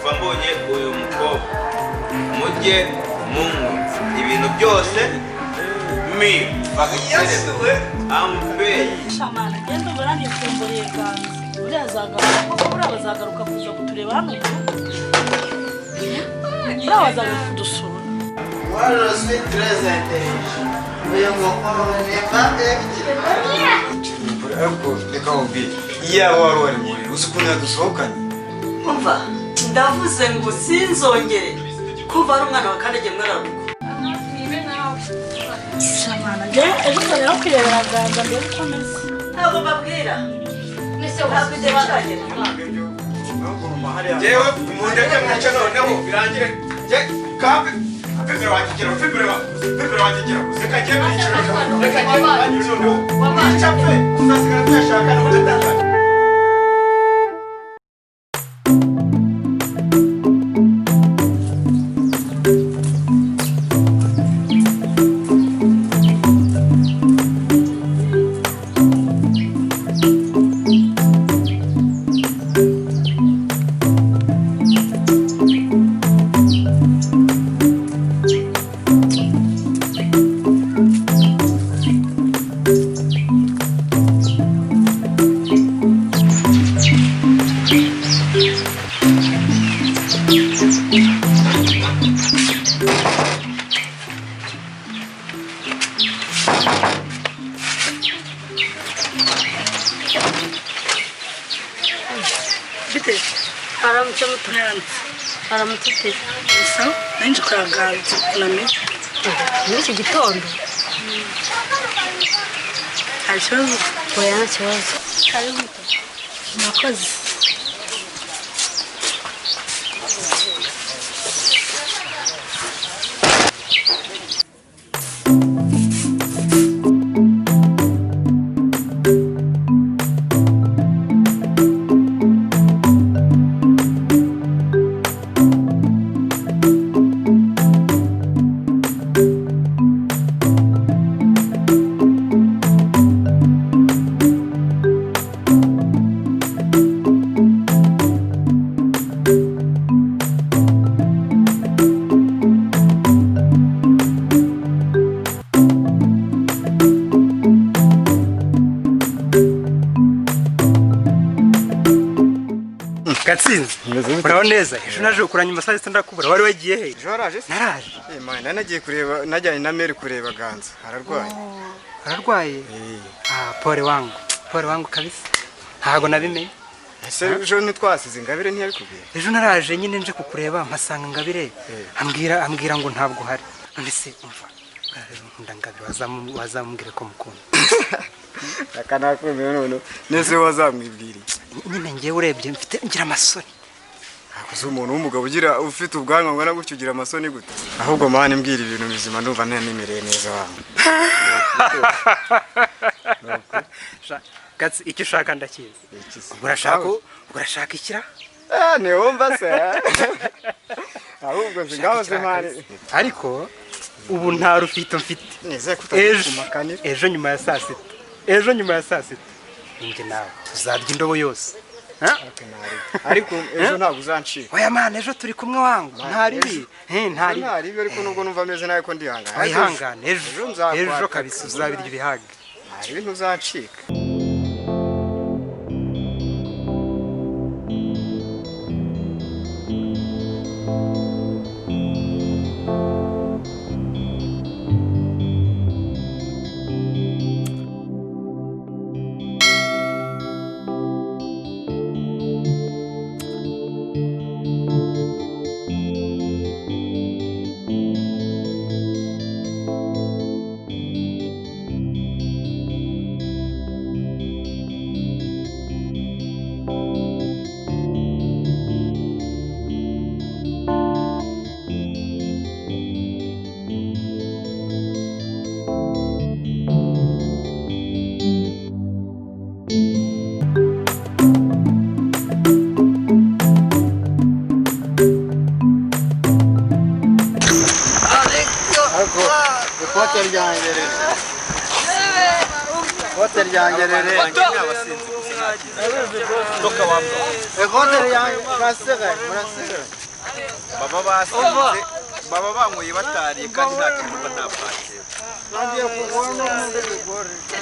Kuva mbonye uyu mukobwa, mujye munywe ibintu byose mi Yesu we. Ampe. Shamana, genda ubona nikumburiye Ganza. Buriya azagaruka koko, buriya bazagaruka kuza kutureba hano mu rugo. Buriya bazagaruka kudusura. Moi, je suis très intelligent. Uyu mukobwa ni impamvu. Ariko reka nkubwire, iyaba wari wari muri uzi ukuntu yadusohokanye. Umva, ndavuze ngo sinzongere kuva ari umwana wa kandagiye mwararugo. Shamana, njye ejo nzajya no kwirebera Ganza mbere uko ameze. Ntabwo mbabwira, ntabwo igihe kiragera. Jewe mundeke mwice noneho birangire. Je kampe fibere wanjye, fibere wa fibere wanjye, reka njye mwice noneho, reka njye mwice noneho, mwica pe, tuzasigara tuyashaka n'ubundi. Bite? Aramutse muto. Aramutse ute? Sawa, nari kureba Ganza unameze. Muri iki gitondo? Nta kibazo. Oya, nta kibazo. Karibu muto. Murakoze. Gatsinzi, uraho neza? Ejo naje kukura nyuma saa sita ndakubura, wari wagiye he? Ejo waraje se? Naraje. Eh man, nari nagiye kureba, najyanye na Mary kureba Ganza, ararwaye. Ararwaye? Ah, pole wangu, pole wangu kabisa, ntago nabimenye. Ese ejo ntitwasize Ingabire, ntiyabikubwiye? Ejo naraje nyine nje kukureba mpasanga Ngabire, ambwira ngo ntabwo uhari. None se umva, nkunda Ngabire, wazamubwire ko mukunda. Aka nakumira none nese wazamwibwiriye. Nyine ngewe urebye mfite ngira amasoni. Akuze umuntu w'umugabo ugira ufite ubwanwa ngana gutyo ugira amasoni gute? Ahubwo mani mbwira ibintu bizima, ndumva nanimereye neza wangu. Gatsi, icyo ushaka ndakizi. Urashaka ikira? Eh, niwumva se. Ahubwo ngaho se mani. Ariko ubu nta rufito mfite. Nizeye kutakumakanira. Ejo nyuma ya saa sita. Ejo nyuma ya saa sita. Ninjye nawe tuzarya indobo yose. Ariko ejo ntabwo uzancika. Oya mana, ejo turi kumwe wangu. Nta ribi. Nta ribi. Nta ribi, ariko nubwo numva ameze nabi ko ndihangana. Wihangane ejo. Ejo kabisa uzabirya ibihaga. Nta ribi, ntuzancika. Ikote ryanjye rero. Ikote ryanjye rero. Toka wambo. Baba basinze, baba banyweye batariye kandi nta kintu mba nabahaye.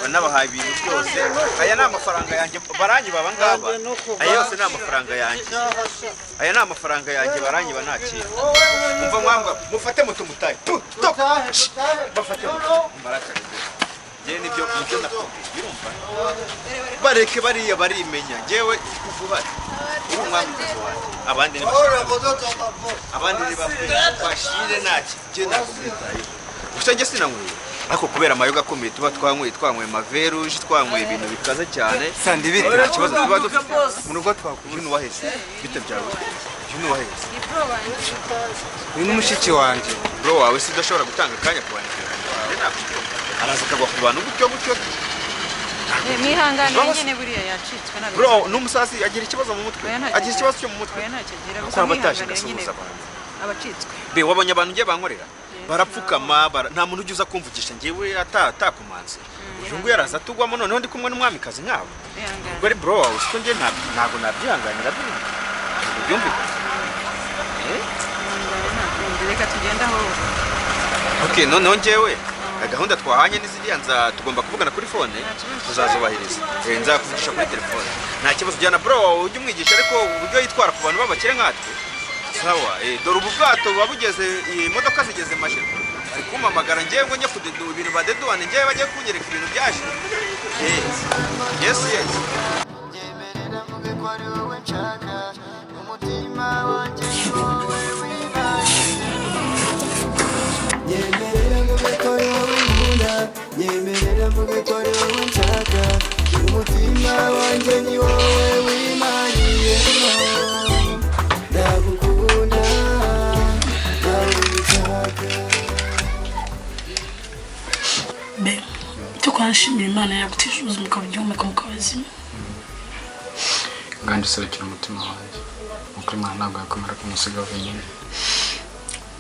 Nabahaye ibintu byose. Aya ni amafaranga yanjye baranyiba aba ngaba. Aya yose ni amafaranga yanjye. Aya ni amafaranga yanjye baranyiba nta kintu. Umva mwambwa mufate moto mutahe. Tu toka. Bafate moto. Mbaraka. Njye nibyo nakubwiye birumva. Bareke bariya barimenya. Njyewe kuvuba. Uri umwamikazi wanjye. Abandi ni abandi ni bashire ntaki. Njye nakubyitayeho. Gusa njye sinanyweye. Ariko kubera amayoga akomeye tuba twanyweye amaveruje, twanyweye ibintu bikaze cyane. Sandi bite? Nta kibazo tuba dufite. Mu rugo twakubona uwaheze. Bite byawe? Uyu waheze. Uyu ni mushiki wanjye. Bro wawe si udashobora gutanga akanya ku bantu. Araza akagwa ku bantu gutyo gutyo. Mwihangane nyine buriya yacitswe ntabwo. Bro n'umusasi agira ikibazo mu mutwe. Agira ikibazo cyo mu mutwe. Oya ntacyo agira. Gusa mwihangane nyine. Abacitswe. Be wabonye abantu ngiye bankorera. Barapfukama nta muntu ujya uza kumvugisha ngewe atakumanze. Uyu nguyu araza atugwamo noneho ndi kumwe n'umwamikazi nkawe. Ubwo ari bro wawe siko ngiye ntabwo nabyihanganira byumvikana. Reka tugende aho. Okay, noneho ngewe gahunda twahanye n'iziriya nza tugomba kuvugana kuri phone tuzazubahiriza. Nzakuvugisha kuri telefone. Nta kibazo ujyana bro wawe ujye umwigisha ariko uburyo yitwara ku bantu b'abakire nkatwe. Sawa, dore ubu bwato buba bugeze imodoka zigeze Majerwa. Ari kumpamagara ngewe ngo njye kudeduwa ibintu badeduwane ngewe bagiye kunyereka ibintu byaje. Yes yes. Nyemerera mvuge ko ari wowe nshaka, umutima wanjye ni wowe wibaye. Nyemerera mvuge ko ari wowe nkunda, nyemerera mvuge ko ari wowe nshaka, umutima wanjye ni wowe wimariyemo. Ndagukunda, ndagukunda. Be, cyo kwanshimira Imana yagutije ubuzima ukaba mukabazima. Nganje serekera umutima wanjye. Nuko Imana ntabwo yakomera kumusiga wenyine.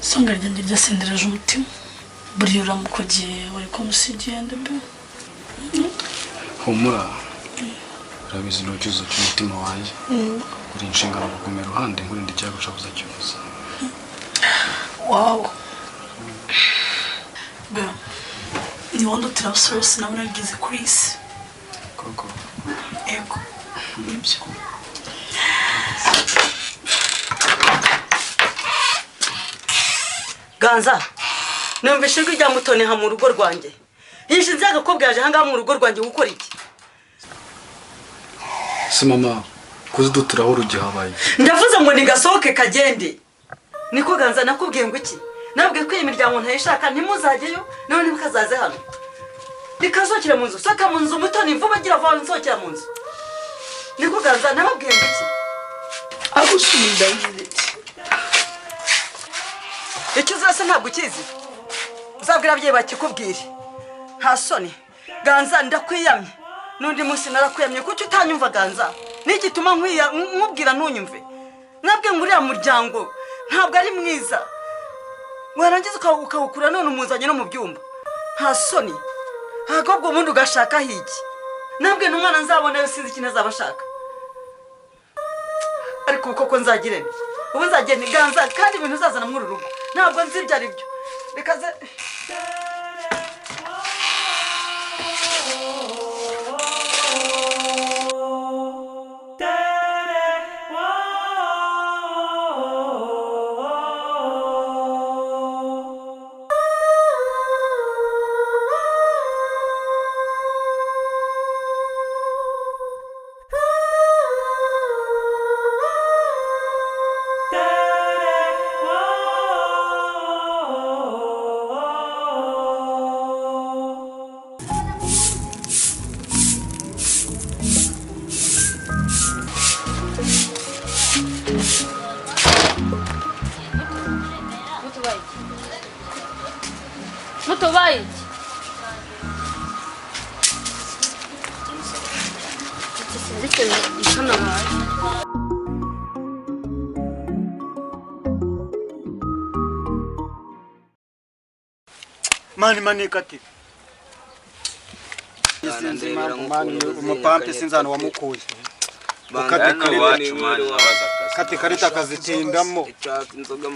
Songa ryanjye ryasendereje umutima. Buriya uramukugiye wari kumusigenda be. Humura. Urabizi ni icyuzuzo cy'umutima wanjye. Uri inshingano kuguma iruhande nkurinda icyagushabuza cyose. Wow. Be, ni wowe ndutira abasore bose nabo narigeze kuri iyi si. Koko. Ego. Nibyo. Ganza, numvise ijwi rya Mutoni ha mu rugo rwanjye. Yishinze agakobwa yaje ahangaha mu rugo rwanjye gukora iki? Si mama, kuzidutiraho urugi habaye. Ndavuze ngo nigasohoke kagende. Niko Ganza nakubwiye ngo iki? Nabwiye ko iyi miryango ntayishaka ntimuzajyeyo none ntimukazaze hano. Nikazokera mu nzu, soka mu nzu Mutoni vuba gira vuba nzokera mu nzu. Niko Ganza nababwiye ngo iki? Agushinda yirete. Icyo uzase ntabwo ukizi. Uzabwira ababyeyi bakikubwire. Nta soni. Ganza ndakwiyamye. N'undi munsi narakwiyamye kuki utanyumva Ganza? Nigituma nkubwira ntunyumve. Nabwe ngo uriya muryango ntabwo ari mwiza. Warangiza ukawukura none umuzanye no mu byumba. Nta soni. Ahubwo ubundi ugashaka hiki. Nabwe n'umwana nzabona yo sinzi ikintu azaba ashaka. Ariko koko nzagire nti. Ubu nzagenda Ganza kandi ibintu uzazana muri uru rugo. Ntabwo nzi ibyo ari byo. Reka ze Mutubaye iki? Sinzi ikintu gisa nabaye. Mani mani kati. Sinzi impamvu mani umupampe sinzi ahantu wamukuye. Kati karita kazitindamo.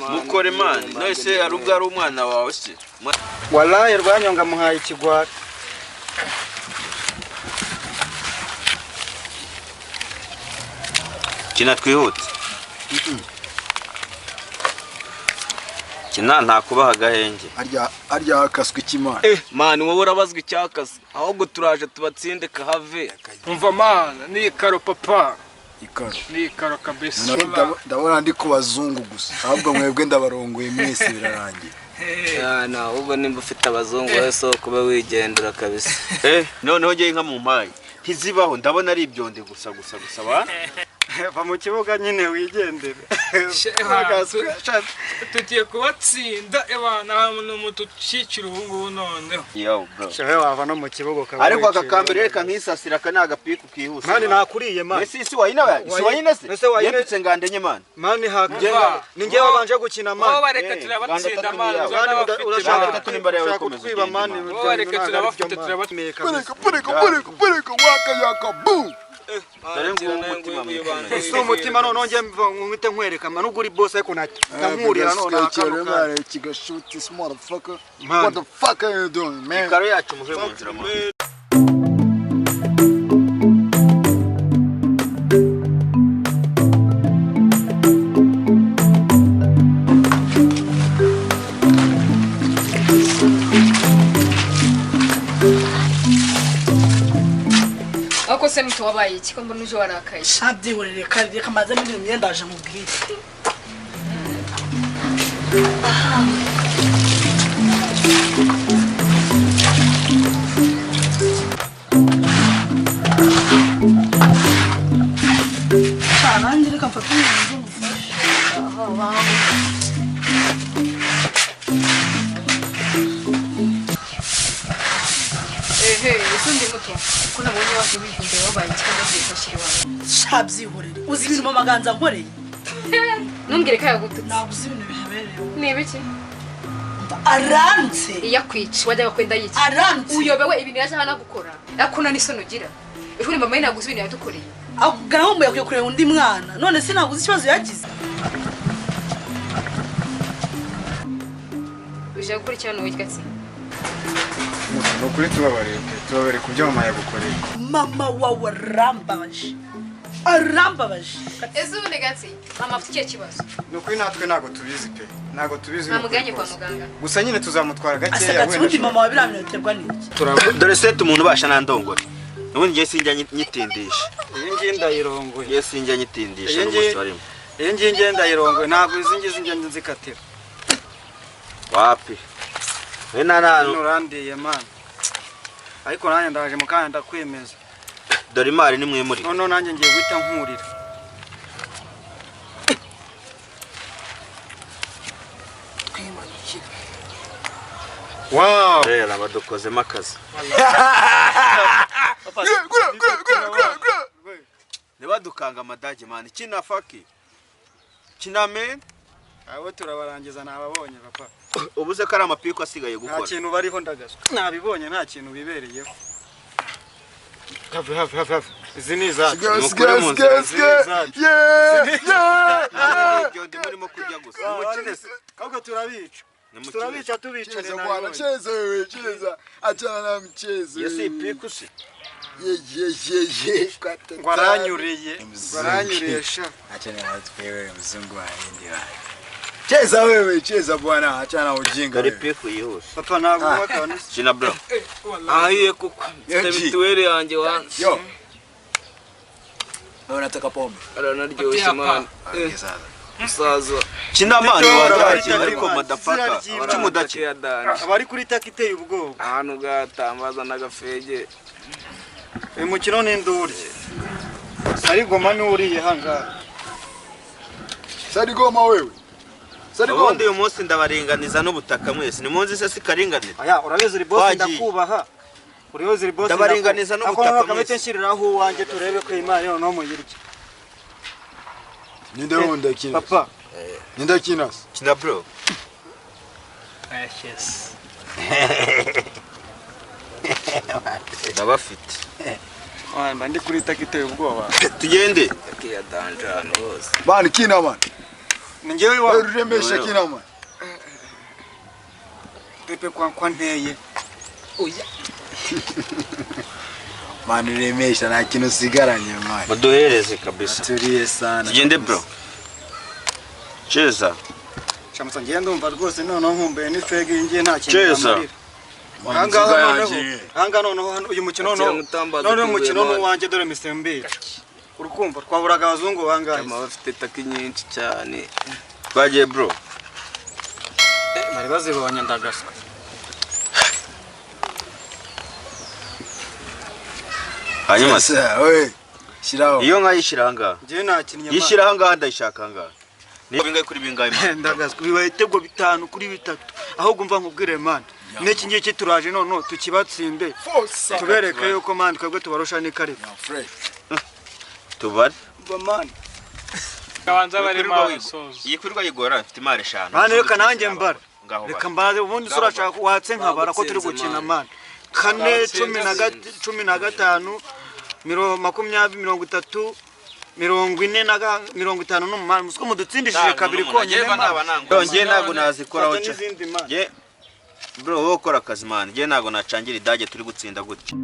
Mukore man, none ari ubwo ari umwana wawe se. Wallahi rwanyonga muhaye ikigwara. Kina twihute. Kina nta kubaha agahenge. Arya hakaswe ikimana. Man wowe urabazwa icyakase. Ahubwo turaje tubatsinde kahave. Umva man, ni ikaro papa. Ikaro. Ni ikaro kabisa. Ndabona ndi ku bazungu gusa. Ahubwo mwebwe ndabarongoye mwese birarangiye. Na ahubwo nimba ufite abazungu wese kuba wigendera kabisa. Noneho ngiye nka mu mpayi. Ntizibaho ndabona ari ibyonde gusa gusa gusa ba. Va mu kibuga nyine wigendere. Tugiye kubatsinda ebana hamwe mutucikira ubu ngubu noneho. Yo bro. Shewe wava no mu kibuga ukaba. Ariko akakambere reka nkisasira aka ni agapiku kihuse. Mani nakuriye man. Ese isi wayina ba? Isi wayina se? Yepitse ngande nye man. Mani haka. Ni ngiye wabanje gukina man. Wowe bareka turabatsinda man. Urashaka kutwiba man. Wowe bareka turabafite turabatsinda. Pareka pareka pareka waka yaka boom. Si umutima none ngiye nkwite nkwereka man uguri boss ariko ntankurira none akano kigashoot this motherfucker. What the fuck are you doing man? Ikaro yacu muve mu nzira man. Ako se mtu wabaye iki ko mbona uje warakaye? Shabyihorere kare reka maze mbere imyenda aje mubwire. Nanjye reka mfate umwanzuro ngufashe. Aha bawe. Ehe, usundi muto. Ko nabonye waje wigunze wabaye iki kandi byifashe iwawe. Shabyihorere. Uzi ibintu mama Ganza nkoreye? Numbwire ko yagututse. Ntabwo uzi ibintu bihabereye. Ni ibiki? Arantse. Iyo akwica wajyaga kwenda yiki? Arantse. Uyobewe ibintu yaje hano gukora. Akuna n'isoni ugira. Ejo mama ye ntabwo uzi ibintu yadukoreye. Akugana aho yakwiye kureba undi mwana. None se ntabwo uzi ikibazo yagize. Uje gukora icyano witwa se? Nukuri tubabarire pe, tubabarire ku byo mama yagukoreye. Mama wawe arambabaje. Arambabaje. Ese ubundi gatsi, mama afite ikihe kibazo? Nukuri natwe ntabwo tubizi pe. Ntabwo tubizi. Namuganye kwa muganga. Gusa nyine tuzamutwara gakeya wenda. Ase gatsi mama wa biramirwa n'iki? Dore se umuntu ubasha nandongora. Ubundi ngiye sinjya nyitindisha. Iyi ngiyi ndayirongoye. Ngiye sinjya nyitindisha n'umunsi warimo. Iyi ngiyi ngiye ndayirongoye ntabwo izi ngizi ngiye nzikatira. Wapi? We nanano. Nurandiye man. Ariko nanjye ndaje mu kanya ndakwemeza. Dore imari ni mwe muri. None nanjye ngiye guhita nkurira. Twimanukira. Wow. Rero abadukozemo akazi. Ntibadukanga amadage man. Kina faki. Kina men. Abo turabarangiza nababonye papa. Ubuze ko ari amapiko asigaye gukora. Nta kintu bariho ndagaswa. Nabibonye nta kintu bibereyeho. Have have have have. Izi ni izacu. Yeah. Ibyo ndimo kurya gusa. Nimukine se. Ahubwo turabica. Turabica tubica. Cheza bwana, cheza wewe, cheza. Achana na mchezo. Yes, ipiku si. Ye ye ye ye. Waranyuriye. Waranyuriye sha. Achana na wewe mzungu wa hindi wapi. Cheza wewe, cheza bwana, achana na ujinga. Dore piku yihuse. Papa ntabwo wakana. China bro. Ahiye kuko. Mituweli yanjye wanze. Yo. Wewe unataka pombe? Aranaryoshye man. Musaza. China man wanjye ariko madafaka. Cyumudake. Abari kuri taki iteye ubwoba. Ahantu gatambaza n'agafege. Uyu mukino ni induri. Sarigoma ni uriye hanga. Sarigoma wewe. Ubundi uyu munsi ndabaringaniza n'ubutaka mwese. Ni munzi se sikaringanira. Aya urabizi uri boss ndakubaha. Uriyozi uri boss ndabaringaniza n'ubutaka mwese. Ako nshyiriraho uwanjye turebe ko Imana noneho muyirya. Ninde wunda kina? Papa. Ninde kina? Kina bro. Yes. Ndabafite. Mba ndi kuri taki iteye ubwoba. Tugende. Yakiya danje ahantu hose. Bana kina man. Ni njyewe wa. Uremesha kina man. Pepe kwa nteye. Oya. Man uremesha nta kintu usigaranye man. Muduhereze kabisa. Turiye sana. Tugende bro. Cheza. Shamusa ngiye ndumva rwose noneho nkumbuye n'ifege ngiye nta kintu Cheza. namarira. Ahangaha noneho uyu mukino noneho umukino n'uwanjye dore misembere. Urukumva twaburaga abazungu bangahe? Bafite taki nyinshi cyane. Twagiye bro. Bari bazibonye ndagaswa. Hanyuma se we shiraho. Iyo nkayishira ahangaha. Ngiye nakinnye. Yishira ahangaha ndayishaka ahangaha. Ni bingahe kuri bingahe man? Ndagaswa bibaye ibitego 5 kuri 3. Ahubwo umva nkubwire man. N'iki ngiki turaje none tukibatsinde. Tubereke yuko man twebwe tubarusha n'ikarita. Tubare. Man. Kabanza bari masozo. Iyi kwirwa yigora mfite imari 5. Man reka nanjye mbara. Reka mbara ubundi surashaka watse nkabara ko turi gukina man. 4 15 20 30 40 na 58 musiko mudutsindishije kabiri konyine man. Ngiye ntago nazikoraho cyo. Ngiye bro wowe ukora akazi man. Ngiye ntago nacangira idage turi gutsinda gutya.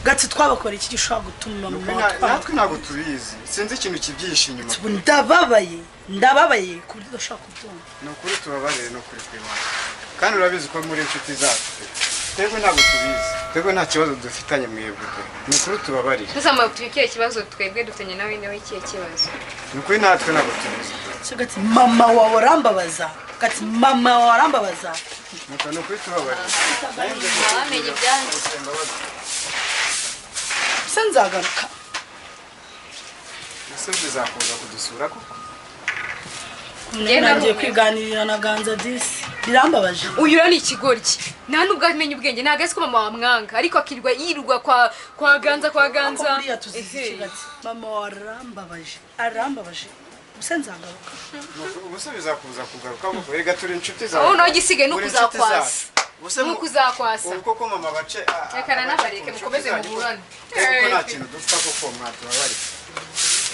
Gatsi twabakora iki gishobora gutuma mama natwe ntago tubizi. Sinzi ikintu kibyishe inyuma. Ndababaye ku buryo udashobora kubyumva. Ni ukuri tubabarire no kuri kwimana. Kandi urabizi ko muri inshuti zacu. Twebwe ntabwo tubizi. Twebwe nta kibazo dufitanye mwebwe pe. Ni ukuri tubabarire. Tuzamara tukiye ikibazo twebwe dufitanye nawe nawe ikiye kibazo. Ni ukuri natwe ntabwo tubizi. Gatsi mama wawe arambabaza. Gatsi mama wawe arambabaza. Nuko ni ukuri tubabarire. Wamenye ibyanyu. Se nzagaruka. Ese bizakuza kudusura koko? Nagiye kwiganirira na Ganza disi. Birambabaje. Uyu rero ni ikigoryi. Nta nubwo amenya ubwenge ntago azi ko mama wamwanga ariko akirwa yirwa kwa Ganza kwa Ganza. Mama warambabaje. Arambabaje. Ubuse nzagaruka. Ubuse bizakuza kugaruka koko rega turi inshuti zawe. Aho naho gisigaye no kuzakwasa. Nuko uzakwasa. Uko ko mama bace. Reka nabareke mukomeze muburane. Kuko nta kintu dupfa koko mwatubabarire.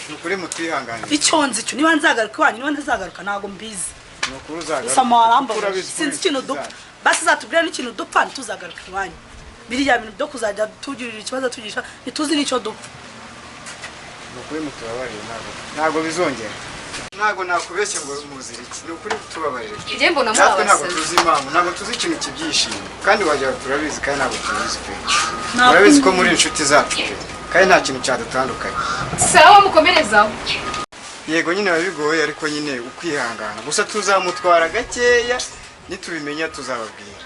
Nukuri mutwihanganire. Icyo nzi cyo niba nzagaruka iwanyu niba ntazagaruka ntago mbizi. Nukuri uzagaruka. Gusa mwarambabaje. Sinzi ikintu dupfa. Basi zatubwira n'ikintu dupfa ntituzagaruka iwanyu. Biriya bintu byo kuzajya tugirira ikibazo tugisha ntituzi n'icyo dupfa. Nukuri mutubabarire ntago bizongera. Ntago nakubeshye ngo muzira iki. Nukuri tubabarire. Njye mbona mwabasa. Ntabwo tuzi impamvu, ntabwo tuzi ikintu kibyishimo. Kandi wagira turabizi kandi ntabwo tubizi pe. Turabizi ko muri inshuti zacu pe. Kandi nta kintu cyadutandukanye. Sawa mukomerezaho. Yego nyine babigoye ariko nyine ukwihangana. Gusa tuzamutwara gakeya nitubimenya tuzababwira.